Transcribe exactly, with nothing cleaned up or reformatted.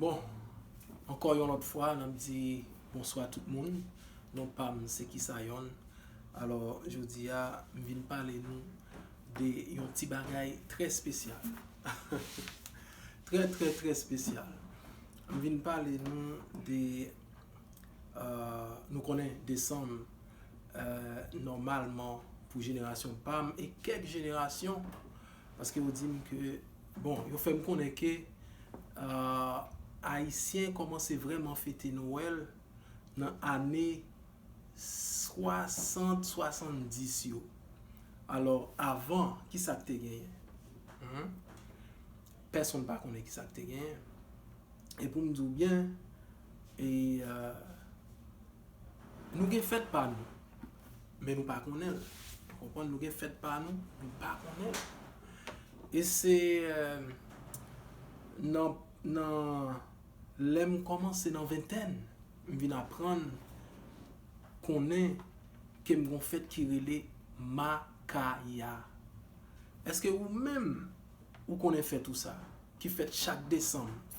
Bon, ankò yon lòt fwa, n ap di bonswa tout moun. Non pa m se Kisayon. Alò, jodi a, m vin pale nou de yon ti bagay trè espesyal. Trè, trè, trè espesyal. M vin pale nou de, euh, nou konnen desanm, euh, nòmalman pou jenerasyon pa m e kèk jenerasyon, paske yo di m ke, bon, yo fè m konnen ke, euh, Ayisyen kòmanse vrèman fete Nwèl nan ane swasant, swasanndis yo. Alò, avan, ki sa k te genyen? Hmm? Pèsonn pa konnen ki sa k te genyen. E pou m di w byen, e, euh, nou gen fèt pa nou, men nou pa konnen l. Ou konprann? Nou gen fèt pa nou, nou pa konnen l. E se, euh, nan, nan lè m kòmanse nan ventèn, m vin aprann konnen ke m gon fèt ki rele Makaya. Èske ou menm, ou konnen fèt ou sa, ki fèt chak desanm,